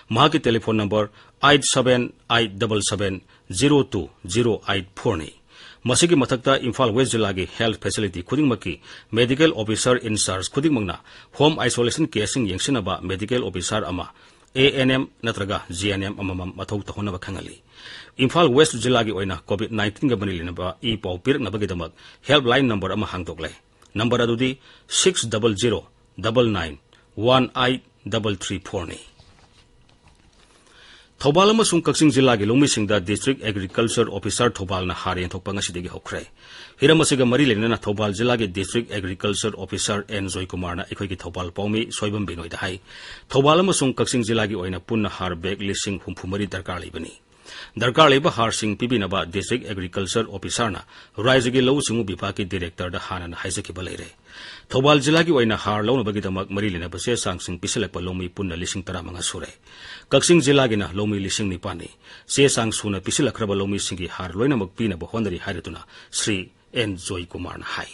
ꯃꯍꯥꯛꯀꯤ telephone number eight seven eight double seven zero two zero eight fourꯅꯤ꯫ ꯃꯁꯤꯒꯤ ꯃꯊꯛꯇ ꯏꯝꯐꯥꯜ ꯋꯦꯁ ꯖꯤꯂꯥꯒꯤ health facility ꯈꯨꯗꯤꯡꯃꯛꯀꯤ medical officer in charge ꯈꯨꯗꯤꯡꯃꯛꯅ home isolation caseꯁꯤꯡ ꯌꯦꯡꯁꯤꯟꯅꯕ medical officer ꯑꯃ, A N M ꯅꯠꯇ꯭ꯔꯒ G N M ꯑꯃꯃꯝ ꯃꯊꯧ ꯇꯧꯍꯟꯅꯕ ꯈꯪꯍꯜꯂꯤ꯫ ꯏꯝꯐꯥꯜ ꯋꯦꯁ ꯖꯤꯂꯥꯒꯤ ꯑꯣꯏꯅ COVID nineteenꯒ ꯃꯔꯤ ꯂꯩꯅꯕ ꯏ ꯄꯥꯎ ꯄꯤꯔꯛꯅꯕꯒꯤꯗꯃꯛ helpline number ꯑꯃ ꯍꯥꯡꯗꯣꯛꯂꯦ꯫ Number ꯑꯗꯨꯗꯤ six double zero double nine one eight double three fourꯅꯤ꯫ Thoubal ꯑꯃꯁꯨꯡ ꯀꯛꯆꯤꯡ ꯖꯤꯂꯥꯒꯤ ꯂꯧꯃꯤꯁꯤꯡꯗ District Agriculture Officer ꯊꯧꯕꯥꯜꯅ ꯍꯥꯔ ꯌꯦꯟꯊꯣꯛꯄ ꯉꯁꯤꯗꯒꯤ ꯍꯧꯈ꯭ꯔꯦ꯫ ꯍꯤꯔꯝ ꯑꯁꯤꯒ ꯃꯔꯤ ꯂꯩꯅꯅ ꯊꯧꯕꯥꯜ ꯖꯤꯂꯥꯒꯤ District Agriculture Officer N ꯖꯣꯏꯀꯨꯃꯥꯔꯅ ꯑꯩꯈꯣꯏꯒꯤ ꯊꯧꯕꯥꯜ ꯄꯥꯎꯃꯤ ꯁꯣꯏꯕꯝ ꯕꯤꯅꯣꯏꯗ ꯍꯥꯏ, ꯊꯧꯕꯥꯜ ꯑꯃꯁꯨꯡ ꯀꯛꯆꯤꯡ ꯖꯤꯂꯥꯒꯤ ꯑꯣꯏꯅ ꯄꯨꯟꯅ ꯍꯥꯔ bag ꯂꯤꯁꯤꯡ ꯍꯨꯝꯐꯨ ꯃꯔꯤ ꯗꯔꯀꯥꯔ ꯂꯩꯕꯅꯤ꯫ ꯗꯔꯀꯥꯔ ꯂꯩꯕ ꯍꯥꯔꯁꯤꯡ ꯄꯤꯕꯤꯅꯕ District Agriculture Officerꯅ ꯔꯥꯏꯖꯒꯤ ꯂꯧꯎ ꯁꯤꯡꯎ ꯕꯤꯚꯥꯒꯀꯤ Directorꯗ ꯍꯥꯟꯅꯅ ꯍꯥꯏꯖꯈꯤꯕ ꯂꯩꯔꯦ꯫ ꯊꯧꯕꯥꯜ ꯖꯤꯂꯥꯒꯤ ꯑꯣꯏꯅ ꯍꯥꯔ ꯂꯧꯅꯕꯒꯤꯗꯃꯛ ꯃꯔꯤ ꯂꯩꯅꯕ ꯆꯦ ꯆꯥꯡꯁꯤꯡ ꯄꯤꯁꯤꯜꯂꯛꯄ ꯂꯧꯃꯤ ꯄꯨꯟꯅ ꯂꯤꯁꯤꯡ ꯇꯔꯥꯃꯉꯥ ꯁꯨꯔꯦ꯫ ꯀꯛꯆꯤꯡ ꯖꯤꯂꯥꯒꯤꯅ ꯂꯧꯃꯤ ꯂꯤꯁꯤꯡ ꯅꯤꯄꯥꯟꯅꯤ꯫ ꯆꯦ ꯆꯥꯡ ꯁꯨꯅ ꯄꯤꯁꯤꯜꯂꯛꯈ꯭ꯔꯕ ꯂꯧꯃꯤꯁꯤꯡꯒꯤ ꯍꯥꯔ ꯂꯣꯏꯅꯃꯛ ꯄꯤꯅꯕ ꯍꯣꯠꯅꯔꯤ ꯍꯥꯏꯔꯗꯨꯅ ꯁ꯭ꯔꯤ ꯑꯦꯟ ꯖꯣꯏꯀꯨꯃꯥꯔꯅ ꯍꯥꯏ꯫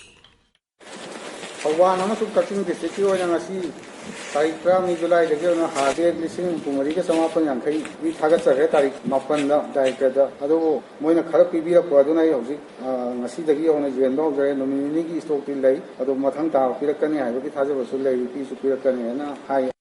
ꯊꯧꯕꯥꯜ ꯑꯃꯁꯨꯡ ꯀꯛꯆꯤꯡ districtꯀꯤ ꯑꯣꯏꯅ ꯉꯁꯤ ꯇꯥꯔꯤꯛ ꯇꯔꯥꯃꯔꯤ ꯖꯨꯂꯥꯏꯗꯒꯤ ꯑꯣꯏꯅ ꯍꯥꯔ bag ꯂꯤꯁꯤꯡ ꯍꯨꯝꯐꯨ ꯃꯔꯤꯒ ꯆꯃꯥꯄꯟ ꯌꯥꯡꯈꯩ ꯃꯤ ꯊꯥꯒꯠꯆꯈ꯭ꯔꯦ ꯇꯥꯔꯤꯛ ꯃꯥꯄꯟꯗ Directorꯗ꯫ ꯑꯗꯨꯕꯨ ꯃꯣꯏꯅ ꯈꯔ ꯄꯤꯕꯤꯔꯛꯄ ꯑꯗꯨꯅ ꯑꯩ ꯍꯧꯖꯤꯛ, ꯑ, ꯉꯁꯤꯗꯒꯤ ꯍꯧꯅ ꯌꯦꯟꯕ ꯍꯧꯖꯔꯦ꯫ ꯅꯨꯃꯤꯠ ꯅꯤꯅꯤꯒꯤ stockꯇꯤ ꯂꯩ, ꯑꯗꯣ ꯃꯊꯪ ꯇꯥꯕ ꯄꯤꯔꯛꯀꯅꯤ ꯍꯥꯏꯕꯒꯤ ꯊꯥꯖꯕꯁꯨ ꯂꯩ, ꯄꯤꯁꯨ ꯄꯤꯔꯛꯀꯅꯤ ꯍꯥꯏꯅ ꯍꯥꯏ꯫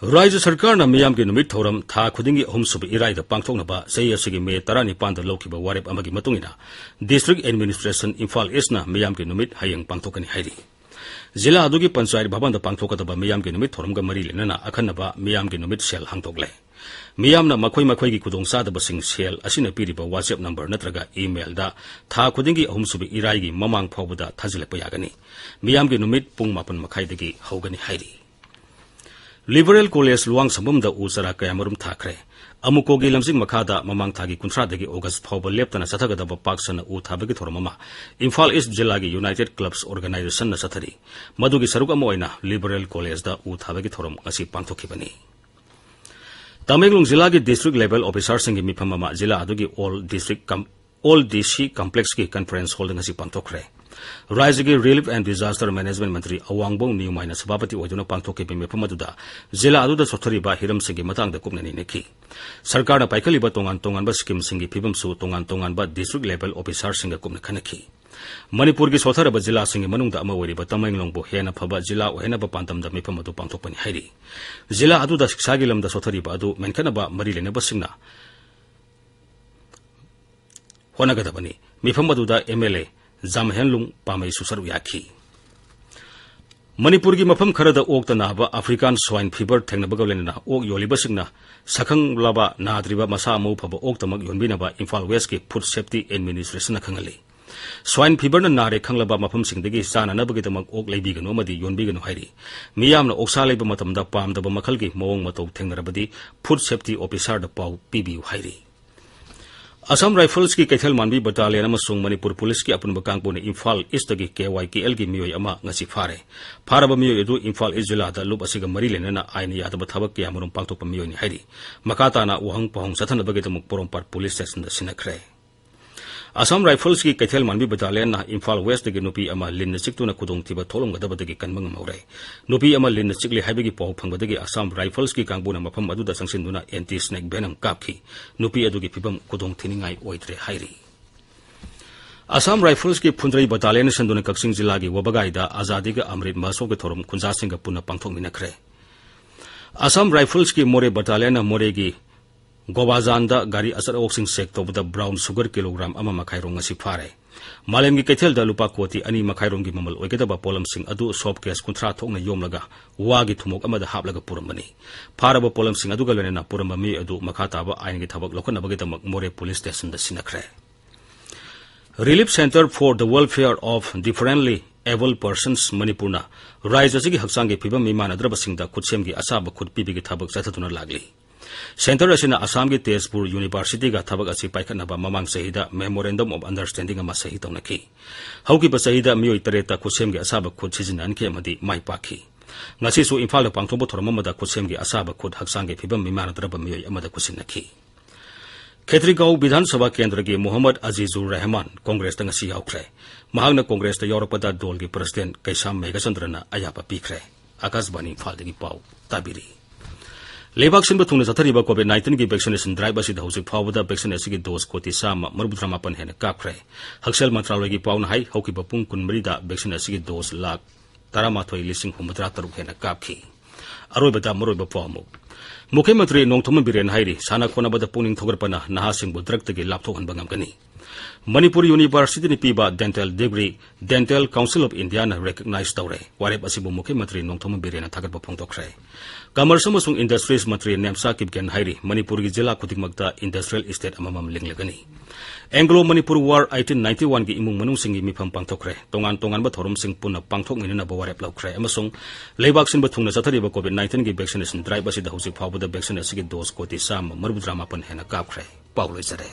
ꯔꯥꯖ꯭ꯌ ꯁꯔꯀꯥꯔꯅ ꯃꯤꯌꯥꯝꯒꯤ ꯅꯨꯃꯤꯠ ꯊꯧꯔꯝ ꯊꯥ ꯈꯨꯗꯤꯡꯒꯤ ꯑꯍꯨꯝꯁꯨꯕ ꯏꯔꯥꯏꯗ ꯄꯥꯡꯊꯣꯛꯅꯕ ꯆꯍꯤ ꯑꯁꯤꯒꯤ ꯃꯦ ꯇꯔꯥꯅꯤꯄꯥꯟꯗ ꯂꯧꯈꯤꯕ ꯋꯥꯔꯦꯞ ꯑꯃꯒꯤ ꯃꯇꯨꯡ ꯏꯟꯅ, District Administration ꯏꯝꯐꯥꯜ ꯏꯁꯅ ꯃꯤꯌꯥꯝꯒꯤ ꯅꯨꯃꯤꯠ ꯍꯌꯦꯡ ꯄꯥꯡꯊꯣꯛꯀꯅꯤ ꯍꯥꯏꯔꯤ꯫ ꯖꯤꯂꯥ ꯑꯗꯨꯒꯤ ꯄꯟꯆꯥꯌꯠ ꯚꯕꯟꯗ ꯄꯥꯡꯊꯣꯛꯀꯗꯕ ꯃꯤꯌꯥꯝꯒꯤ ꯅꯨꯃꯤꯠ ꯊꯧꯔꯝꯒ ꯃꯔꯤ ꯂꯩꯅꯅ ꯑꯈꯟꯅꯕ ꯃꯤꯌꯥꯝꯒꯤ ꯅꯨꯃꯤꯠ ꯁꯦꯜ ꯍꯥꯡꯗꯣꯛꯂꯦ꯫ ꯃꯤꯌꯥꯝꯅ ꯃꯈꯣꯏ ꯃꯈꯣꯏꯒꯤ ꯈꯨꯗꯣꯡꯆꯥꯗꯕꯁꯤꯡ ꯁꯦꯜ ꯑꯁꯤꯅ ꯄꯤꯔꯤꯕ WhatsApp number ꯅꯠꯇ꯭ꯔꯒ emailꯗ ꯊꯥ ꯈꯨꯗꯤꯡꯒꯤ ꯑꯍꯨꯝꯁꯨꯕ ꯏꯔꯥꯏꯒꯤ ꯃꯃꯥꯡ ꯐꯥꯎꯕꯗ ꯊꯥꯖꯤꯜꯂꯛꯄ ꯌꯥꯒꯅꯤ꯫ ꯃꯤꯌꯥꯝꯒꯤ ꯅꯨꯃꯤꯠ ꯄꯨꯡ ꯃꯥꯄꯟ ꯃꯈꯥꯏꯗꯒꯤ ꯍꯧꯒꯅꯤ ꯍꯥꯏꯔꯤ꯫ Liberal College ꯂꯨꯋꯥꯡꯁꯪꯕꯝꯗ ꯎ ꯆꯥꯔꯥ ꯀꯌꯥꯃꯔꯨꯝ ꯊꯥꯈ꯭ꯔꯦ꯫ ꯑꯃꯨꯀꯣꯒꯤ ꯂꯝꯖꯤꯡ ꯃꯈꯥꯗ ꯃꯃꯥꯡ ꯊꯥꯒꯤ ꯀꯨꯟꯊ꯭ꯔꯥꯗꯒꯤ ꯑꯣꯒꯁ ꯐꯥꯎꯕ ꯂꯦꯞꯇꯅ ꯆꯠꯊꯒꯗꯕ ꯄꯥꯛ ꯁꯟꯅ ꯎ ꯊꯥꯕꯒꯤ ꯊꯧꯔꯝ ꯑꯃ ꯏꯝꯐꯥꯜ ꯏꯁ ꯖꯤꯂꯥꯒꯤ United Clubs Organizationꯅ ꯆꯠꯊꯔꯤ꯫ ꯃꯗꯨꯒꯤ ꯁꯔꯨꯛ ꯑꯃ ꯑꯣꯏꯅ Liberal Collegeꯗ ꯎ ꯊꯥꯕꯒꯤ ꯊꯧꯔꯝ ꯉꯁꯤ ꯄꯥꯡꯊꯣꯛꯈꯤꯕꯅꯤ꯫ ꯇꯃꯦꯡꯂꯣꯡ ꯖꯤꯂꯥꯒꯤ district level officerꯁꯤꯡꯒꯤ ꯃꯤꯐꯝ ꯑꯃ ꯖꯤꯂꯥ ꯑꯗꯨꯒꯤ All District Com-, ꯑꯣꯜ ꯗꯤ ꯁꯤ ꯀꯝꯄ꯭ꯂꯦꯛꯁꯀꯤ ꯀꯟꯐꯔꯦꯟꯁ ꯍꯣꯜꯗ ꯉꯁꯤ ꯄꯥꯡꯊꯣꯛꯈ꯭ꯔꯦ꯫ ꯔꯥꯖ꯭ꯌꯒꯤ ꯔꯤꯂꯤꯐ ꯑꯦꯟ ꯗꯤꯖꯥꯁꯇꯔ ꯃꯦꯅꯦꯖꯃꯦꯟꯠ ꯃꯟꯇ꯭ꯔꯤ ꯑꯋꯥꯡꯕꯧ ꯅꯤꯌꯨꯃꯥꯏꯅ ꯁꯚꯥꯄꯇꯤ ꯑꯣꯏꯗꯨꯅ ꯄꯥꯡꯊꯣꯛꯈꯤꯕ ꯃꯤꯐꯝ ꯑꯗꯨꯗ ꯖꯤꯂꯥ ꯑꯗꯨꯗ ꯁꯣꯠꯊꯔꯤꯕ ꯍꯤꯔꯝꯁꯤꯡꯒꯤ ꯃꯇꯥꯡꯗ ꯀꯨꯞꯅ ꯅꯩꯅꯈꯤ꯫ ꯁꯔꯀꯥꯔꯅ ꯄꯥꯏꯈꯠꯂꯤꯕ ꯇꯣꯉꯥꯟ ꯇꯣꯉꯥꯟꯕ ꯁ꯭ꯀꯤꯝꯁꯤꯡꯒꯤ ꯐꯤꯕꯝꯁꯨ ꯇꯣꯉꯥꯟ ꯇꯣꯉꯥꯟꯕ ꯗꯤꯁꯇ꯭ꯔꯤꯛ ꯂꯦꯚꯦꯜ ꯑꯣꯐꯤꯁꯥꯔꯁꯤꯡꯒ ꯀꯨꯞꯅ ꯈꯟꯅꯈꯤ꯫ ꯃꯅꯤꯄꯨꯔꯒꯤ ꯁꯣꯠꯊꯔꯕ ꯖꯤꯂꯥꯁꯤꯡꯒꯤ ꯃꯅꯨꯡꯗ ꯑꯃ ꯑꯣꯏꯔꯤꯕ ꯇꯃꯦꯡꯂꯣꯡꯕꯨ ꯍꯦꯟꯅ ꯐꯕ ꯖꯤꯂꯥ ꯑꯣꯏꯍꯟꯅꯕ ꯄꯥꯟꯗꯝꯗ ꯃꯤꯐꯝ ꯑꯗꯨ ꯄꯥꯡꯊꯣꯛꯄꯅꯤ ꯍꯥꯏꯔꯤ꯫ ꯖꯤꯂꯥ ꯑꯗꯨꯗ ꯁꯤꯛꯁꯥꯒꯤ ꯂꯝꯗ ꯁꯣꯠꯊꯔꯤꯕ ꯑꯗꯨ ꯃꯦꯟꯈꯠꯅꯕ ꯃꯔꯤ ꯂꯩꯅꯕꯁꯤꯡꯅ ꯍꯣꯠꯅꯒꯗꯕꯅꯤ꯫ ꯃꯤꯐꯝ ꯑꯗꯨꯗ ꯑꯦꯝ ꯑꯦꯜ ꯑꯦ ꯖꯥꯝꯍꯦꯟꯂꯨꯡ ꯄꯥꯃꯩꯁꯨ ꯁꯔꯨꯛ ꯌꯥꯈꯤ꯫ ꯃꯅꯤꯄꯨꯔꯒꯤ ꯃꯐꯝ ꯈꯔꯗ ꯑꯣꯛꯇ ꯅꯥꯕ ꯑꯐ꯭ꯔꯤꯀꯥꯟ ꯁ꯭ꯋꯥꯏꯟ ꯐꯤꯚꯔ ꯊꯦꯡꯅꯕꯒ ꯂꯣꯏꯅꯅ ꯑꯣꯛ ꯌꯣꯜꯂꯤꯕꯁꯤꯡꯅ ꯁꯛꯈꯪꯂꯕ ꯅꯥꯗ꯭ꯔꯤꯕ ꯃꯁꯥ ꯃꯎ ꯐꯕ ꯑꯣꯛꯇꯃꯛ ꯌꯣꯟꯕꯤꯅꯕ ꯏꯝꯐꯥꯜ ꯋꯦꯁꯀꯤ ꯐꯨꯗ ꯁꯦꯐꯇꯤ ꯑꯦꯗꯃꯤꯅꯤꯁꯇ꯭ꯔꯦꯁꯟꯅ ꯈꯪꯍꯜꯂꯤ꯫ ꯁ꯭ꯋꯥꯏꯟ ꯐꯤꯚꯔꯅ ꯅꯥꯔꯦ ꯈꯪꯂꯕ ꯃꯐꯝꯁꯤꯡꯗꯒꯤ ꯆꯥꯅꯅꯕꯒꯤꯗꯃꯛ ꯑꯣꯛ ꯂꯩꯕꯤꯒꯅꯨ ꯑꯃꯗꯤ ꯌꯣꯟꯕꯤꯒꯅꯨ ꯍꯥꯏꯔꯤ꯫ ꯃꯤꯌꯥꯝꯅ ꯑꯣꯛꯁꯥ ꯂꯩꯕ ꯃꯇꯝꯗ ꯄꯥꯝꯗꯕ ꯃꯈꯜꯒꯤ ꯃꯑꯣꯡ ꯃꯇꯧ ꯊꯦꯡꯅꯔꯕꯗꯤ ꯐꯨꯗ ꯁꯦꯐꯇꯤ ꯑꯣꯐꯤꯁꯥꯔꯗ ꯄꯥꯎ ꯄꯤꯕꯤꯌꯨ ꯍꯥꯏꯔꯤ꯫ ꯑꯁꯥꯝ ꯔꯥꯏꯐꯜꯁꯀꯤ ꯀꯩꯊꯦꯜ ꯃꯥꯟꯕꯤ ꯕꯠꯇꯥꯂꯤꯌꯟ ꯑꯃꯁꯨꯡ ꯃꯅꯤꯄꯨꯔ ꯄꯨꯂꯤꯁꯀꯤ ꯑꯄꯨꯟꯕ ꯀꯥꯡꯕꯨꯅ ꯏꯝꯐꯥꯜ ꯏꯁꯇꯒꯤ ꯀꯦ ꯋꯥꯏ ꯀꯦ ꯑꯦꯜꯒꯤ ꯃꯤꯑꯣꯏ ꯑꯃ ꯉꯁꯤ ꯐꯥꯔꯦ꯫ ꯐꯥꯔꯕ ꯃꯤꯑꯣꯏ ꯑꯗꯨ ꯏꯝꯐꯥꯜ ꯏꯁ ꯖꯤꯂꯥꯗ ꯂꯨꯞ ꯑꯁꯤꯒ ꯃꯔꯤ ꯂꯩꯅꯅ ꯑꯥꯏꯟ ꯌꯥꯗꯕ ꯊꯕꯛ ꯀꯌꯥꯃꯔꯨꯝ ꯄꯥꯡꯊꯣꯛꯄ ꯃꯤꯑꯣꯏꯅꯤ ꯍꯥꯏꯔꯤ꯫ ꯃꯈꯥ ꯇꯥꯅ ꯋꯥꯍꯪ ꯄꯥꯎꯍꯪ ꯆꯠꯊꯅꯕꯒꯤꯗꯃꯛ ꯄꯣꯔꯣꯝꯄꯥꯠ ꯄꯨꯂꯤꯁ ꯁ꯭ꯇꯦꯁꯟꯗ ꯁꯤꯟꯅꯈ꯭ꯔꯦ꯫ ꯑꯁꯥꯝ ꯔꯥꯏꯐꯜꯁꯀꯤ ꯀꯩꯊꯦꯜ ꯃꯥꯟꯕꯤ ꯕꯠꯇꯥꯂꯤꯌꯟꯅ ꯏꯝꯐꯥꯜ ꯋꯦꯁꯇꯒꯤ ꯅꯨꯄꯤ ꯑꯃ ꯂꯤꯟꯅ ꯆꯤꯛꯇꯨꯅ ꯈꯨꯗꯣꯡꯊꯤꯕ ꯊꯣꯛꯂꯝꯒꯗꯕꯗꯒꯤ ꯀꯟꯕ ꯉꯝꯍꯧꯔꯦ꯫ ꯅꯨꯄꯤ ꯑꯃ ꯂꯤꯟꯅ ꯆꯤꯛꯂꯦ ꯍꯥꯏꯕꯒꯤ ꯄꯥꯎ ꯐꯪꯕꯗꯒꯤ ꯑꯁꯥꯝ ꯔꯥꯏꯐꯜꯁꯀꯤ ꯀꯥꯡꯕꯨꯅ ꯃꯐꯝ ꯑꯗꯨꯗ ꯆꯪꯁꯤꯟꯗꯨꯅ ꯑꯦꯟꯇꯤ ꯁ꯭ꯅꯦꯛ ꯚꯦꯅꯝ ꯀꯥꯞꯈꯤ꯫ ꯅꯨꯄꯤ ꯑꯗꯨꯒꯤ ꯐꯤꯕꯝ ꯈꯨꯗꯣꯡꯊꯤꯅꯤꯡꯉꯥꯏ ꯑꯣꯏꯗ꯭ꯔꯦ ꯍꯥꯏꯔꯤ꯫ ꯑꯁꯥꯝ ꯔꯥꯏꯐꯜꯁꯀꯤ ꯐꯨꯟꯗ꯭ꯔꯩ ꯕꯠꯇꯥꯂꯤꯌꯟꯅ ꯁꯟꯗꯨꯅ ꯀꯛꯆꯤꯡ ꯖꯤꯂꯥꯒꯤ ꯋꯥꯕꯒꯥꯏꯗ ꯑꯖꯥꯗꯤꯒ ꯑꯃ꯭ꯔꯤꯠ ꯃꯍꯣꯠꯁꯣꯕꯒꯤ ꯊꯧꯔꯝ ꯈꯨꯟꯖꯥꯁꯤꯡꯒ ꯄꯨꯟꯅ ꯄꯥꯡꯊꯣꯛꯃꯤꯟꯅꯈ꯭ꯔꯦ꯫ ꯑꯁꯥꯝ ꯔꯥꯏꯐꯜꯁꯀꯤ ꯃꯣꯔꯦ ꯕꯠꯇꯥꯂꯤꯌꯟꯅ ꯃꯣꯔꯦꯒꯤ ꯒꯣꯕꯥꯖꯥꯟꯗ ꯒꯥꯔꯤ ꯑꯆꯠ ꯑꯋꯣꯛꯁꯤꯡ ꯆꯦꯛ ꯇꯧꯕꯗ ꯕ꯭ꯔꯥꯎꯟ ꯁꯨꯒꯔ ꯀꯤꯂꯣꯒ꯭ꯔꯥꯝ ꯑꯃ ꯃꯈꯥꯏ ꯔꯣꯝ ꯉꯁꯤ ꯐꯥꯔꯦ꯫ ꯃꯥꯂꯦꯝꯒꯤ ꯀꯩꯊꯦꯜꯗ ꯂꯨꯄꯥ ꯀꯣꯇꯤ ꯑꯅꯤ ꯃꯈꯥꯏ ꯔꯣꯝꯒꯤ ꯃꯃꯜ ꯑꯣꯏꯒꯗꯕ ꯄꯣꯠꯂꯝꯁꯤꯡ ꯑꯗꯨ ꯁꯣꯞ ꯀꯦꯁ ꯀꯨꯟꯊ꯭ꯔꯥ ꯊꯣꯛꯅ ꯌꯣꯝꯂꯒ ꯋꯥꯒꯤ ꯊꯨꯝꯃꯣꯛ ꯑꯃꯗ ꯍꯥꯞꯂꯒ ꯄꯨꯔꯝꯕꯅꯤ꯫ ꯐꯥꯔꯕ ꯄꯣꯠꯂꯝꯁꯤꯡ ꯑꯗꯨꯒ ꯂꯣꯏꯅꯅ ꯄꯨꯔꯝꯕ ꯃꯤꯑꯣꯏ ꯑꯗꯨ ꯃꯈꯥ ꯇꯥꯕ ꯑꯥꯏꯟꯒꯤ ꯊꯕꯛ ꯂꯧꯈꯠꯅꯕꯒꯤꯗꯃꯛ ꯃꯣꯔꯦ police ꯁ꯭ꯇꯦꯁꯟꯗ ꯁꯤꯟꯅꯈ꯭ꯔꯦ꯫ Relief Centre for the Welfare of Differently Abled Persons ꯃꯅꯤꯄꯨꯔꯅ ꯔꯥꯏꯖ꯭ꯌ ꯑꯁꯤꯒꯤ ꯍꯛꯆꯥꯡꯒꯤ ꯐꯤꯕꯝ ꯃꯤꯃꯥꯟꯅꯗ꯭ꯔꯕꯁꯤꯡꯗ ꯈꯨꯠꯁꯦꯝꯒꯤ ꯑꯁꯥꯕ ꯈꯨꯠ ꯄꯤꯕꯒꯤ ꯊꯕꯛ ꯆꯠꯊꯗꯨꯅ ꯂꯥꯛꯂꯤ꯫ ꯁꯦꯟꯇꯔ ꯑꯁꯤꯅ ꯑꯁꯥꯝꯒꯤ ꯇꯦꯖꯄꯨꯔ ꯌꯨꯅꯤꯚꯔꯁꯤꯇꯤꯒ ꯊꯕꯛ ꯑꯁꯤ ꯄꯥꯏꯈꯠꯅꯕ ꯃꯃꯥꯡ ꯆꯍꯤꯗ Memorandum of Understanding ꯑꯃ ꯁꯍꯤ ꯇꯧꯅꯈꯤ꯫ ꯍꯧꯈꯤꯕ ꯆꯍꯤꯗ ꯃꯤꯑꯣꯏ ꯇꯔꯦꯠꯇ ꯈꯨꯠꯁꯦꯝꯒꯤ ꯑꯁꯥꯕ ꯈꯨꯠ ꯁꯤꯖꯤꯟꯅꯍꯟꯈꯤ ꯑꯃꯗꯤ ꯃꯥꯏ ꯄꯥꯛꯈꯤ꯫ ꯉꯁꯤꯁꯨ ꯏꯝꯐꯥꯜꯗ ꯄꯥꯡꯊꯣꯛꯄ ꯊꯧꯔꯝ ꯑꯃꯗ ꯈꯨꯠꯁꯦꯝꯒꯤ ꯑꯁꯥꯕ ꯈꯨꯠ ꯍꯛꯆꯥꯡꯒꯤ ꯐꯤꯕꯝ ꯃꯤꯃꯥꯟꯅꯗ꯭ꯔꯕ ꯃꯤꯑꯣꯏ ꯑꯃꯗ ꯈꯨꯠꯁꯤꯟꯅꯈꯤ꯫ ꯈꯦꯇ꯭ꯔꯤꯒꯥꯎ ꯕꯤꯙꯥꯟ ꯁꯚꯥ ꯀꯦꯟꯗ꯭ꯔꯒꯤ ꯃꯣꯍꯝꯃꯗ ꯑꯖꯤꯖꯨꯔ ꯔꯍꯃꯥꯟ ꯀꯣꯡꯒ꯭ꯔꯦꯁꯇ ꯉꯁꯤ ꯌꯥꯎꯈ꯭ꯔꯦ꯫ ꯃꯍꯥꯛꯅ ꯀꯣꯡꯒ꯭ꯔꯦꯁꯇ ꯌꯥꯎꯔꯛꯄꯗ ꯗꯣꯜꯒꯤ ꯄ꯭ꯔꯁꯤꯗꯦꯟꯠ ꯀꯩꯁꯥꯝ ꯃꯦꯘꯆꯟꯗ꯭ꯔꯅ ꯑꯌꯥꯕ ꯄꯤꯈ꯭ꯔꯦ꯫ ꯑꯀꯥꯁꯕꯥꯅꯤ ꯏꯝꯐꯥꯜꯗꯒꯤ ꯄꯥꯎ ꯇꯥꯕꯤꯔꯤ꯫ ꯂꯩꯕꯥꯛ ꯁꯤꯟꯕ ꯊꯨꯡꯅ ꯆꯠꯊꯔꯤꯕ ꯀꯣꯚꯤꯗ ꯅꯥꯏꯟꯇꯤꯟꯒꯤ ꯚꯦꯛꯁꯤꯅꯦꯁꯟ ꯗ꯭ꯔꯥꯏꯚ ꯑꯁꯤꯗ ꯍꯧꯖꯤꯛ ꯐꯥꯎꯕꯗ ꯚꯦꯛꯁꯤꯟ ꯑꯁꯤꯒꯤ ꯗꯣꯁ ꯀꯣꯇꯤ ꯆꯥꯝꯃ ꯃꯔꯤꯐꯨꯇꯔꯥ ꯃꯥꯄꯟ ꯍꯦꯟꯅ ꯀꯥꯞꯈ꯭ꯔꯦ꯫ ꯍꯛꯁꯦꯜ ꯃꯟꯇ꯭ꯔꯥꯂꯣꯏꯒꯤ ꯄꯥꯎꯅ ꯍꯥꯏ, ꯍꯧꯈꯤꯕ ꯄꯨꯡ ꯀꯨꯟꯃꯔꯤꯗ ꯚꯦꯛꯁꯤꯟ ꯑꯁꯤꯒꯤ ꯗꯣꯁ ꯂꯥꯈ ꯇꯔꯥꯃꯥꯊꯣꯏ ꯂꯤꯁꯤꯡ ꯍꯨꯝꯐꯨꯇꯔꯥ ꯇꯔꯨꯛ ꯍꯦꯟꯅ ꯀꯥꯞꯈꯤ꯫ ꯑꯔꯣꯏꯕꯗ ꯃꯔꯨꯑꯣꯏꯕ ꯄꯥꯎ ꯑꯃꯨꯛ꯫ ꯃꯨꯈ꯭ꯌ ꯃꯟꯇ꯭ꯔꯤ ꯅꯣꯡꯊꯣꯝꯕꯝ ꯕꯤꯔꯦꯟ ꯍꯥꯏꯔꯤ, ꯁꯥꯟꯅ ꯈꯣꯠꯅꯕꯗ ꯄꯨꯛꯅꯤꯡ ꯊꯧꯒꯠꯄꯅ ꯅꯍꯥꯁꯤꯡꯕꯨ ꯗ꯭ꯔꯒꯇꯒꯤ ꯂꯥꯞꯊꯣꯛꯍꯟꯕ ꯉꯝꯒꯅꯤ꯫ ꯃꯅꯤꯄꯨꯔ ꯌꯨꯅꯤꯚꯔꯁꯤꯇꯤꯅ ꯄꯤꯕ dental degree Dental Council of Indiaꯅ recognize ꯇꯧꯔꯦ꯫ ꯋꯥꯔꯦꯞ ꯑꯁꯤꯕꯨ ꯃꯨꯈ꯭ꯌ ꯃꯟꯇ꯭ꯔꯤ ꯅꯣꯡꯊꯣꯝꯕꯝ ꯕꯤꯔꯦꯟꯅ ꯊꯥꯒꯠꯄ ꯐꯣꯡꯗꯣꯛꯈ꯭ꯔꯦ꯫ ꯀꯃꯔꯁ ꯑꯃꯁꯨꯡ ꯏꯟꯗꯁꯇ꯭ꯔꯤꯁ ꯃꯟꯇ꯭ꯔꯤ ꯅꯦꯝꯁꯥ ꯀꯤꯞꯒꯦꯟ ꯍꯥꯏꯔꯤ, ꯃꯅꯤꯄꯨꯔꯒꯤ ꯖꯤꯂꯥ ꯈꯨꯗꯤꯡꯃꯛꯇ industrial estate ꯑꯃꯃꯝ ꯂꯤꯡꯂꯒꯅꯤ꯫ Anglo Manipur war eighteen ninety ꯋꯥꯟꯒꯤ ꯏꯃꯨꯡ ꯃꯅꯨꯡꯁꯤꯡꯒꯤ ꯃꯤꯐꯝ ꯄꯥꯡꯊꯣꯛꯈ꯭ꯔꯦ꯫ ꯇꯣꯉꯥꯟ ꯇꯣꯉꯥꯟꯕ ꯊꯧꯔꯝꯁꯤꯡ ꯄꯨꯟꯅ ꯄꯥꯡꯊꯣꯛꯃꯤꯟꯅꯅꯕ ꯋꯥꯔꯦꯞ ꯂꯧꯈ꯭ꯔꯦ ꯑꯃꯁꯨꯡ ꯂꯩꯕꯥꯛ ꯁꯤꯟꯕ ꯊꯨꯡꯅ ꯆꯠꯊꯔꯤꯕ ꯀꯣꯚꯤꯗ ꯅꯥꯏꯟꯇꯤꯟꯒꯤ ꯚꯦꯛꯁꯤꯅꯦꯁꯟ ꯗ꯭ꯔꯥꯏꯚ ꯑꯁꯤꯗ ꯍꯧꯖꯤꯛ ꯐꯥꯎꯕꯗ ꯚꯦꯛꯁꯤꯟ ꯑꯁꯤꯒꯤ ꯗꯣꯁ ꯀꯣꯇꯤ ꯆꯥꯝꯃ ꯃꯔꯤꯐꯨꯇꯔꯥ ꯃꯥꯄꯟ ꯍꯦꯟꯅ ꯀꯥꯞꯈ꯭ꯔꯦ꯫ ꯄꯥꯎ ꯂꯣꯏꯖꯔꯦ꯫